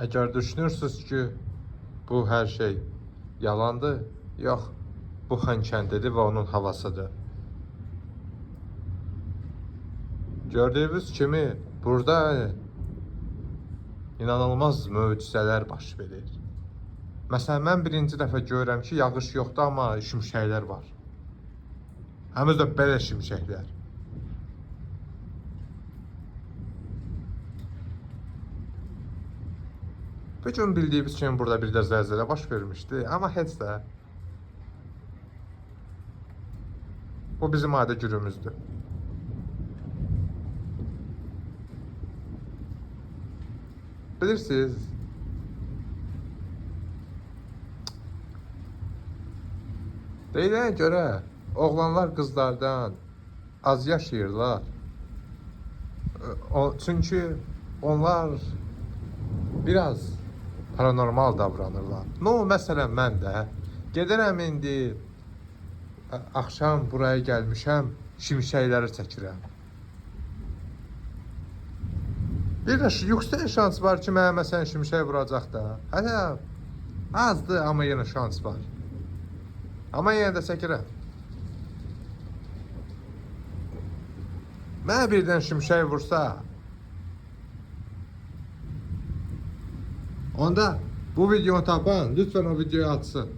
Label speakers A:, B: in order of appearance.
A: Əgər düşünürsünüz ki, bu hər şey yalandır, yox, bu Xankəndidir və onun havasıdır. Gördüyünüz kimi burada inanılmaz möcüzələr baş verir. Məsələn, mən birinci dəfə görürəm ki, yağış yoxdur, amma şimşəklər var. Həm də belə şimşəklər. Bu gün bildiyimiz kimi burada bir də zəlzələ baş vermişdi, amma heç də. Bu bizim adi günümüzdür. Bilirsiniz, deyilənə görə oğlanlar qızlardan az yaşayırlar. Çünki onlar biraz paranormal davranırlar. No, məsələn mən də gedirəm indi axşam buraya gəlmişəm, şimşəkləri çəkirəm. Bir də yüksək şans var ki, mənə məsələn şimşək vuracaq da. Hələ azdır, amma yenə şans var. Amma yenə də çəkirəm. Mənə birdən şimşək vursa, onda bu videonu tapan lütfen o videoyu atsın.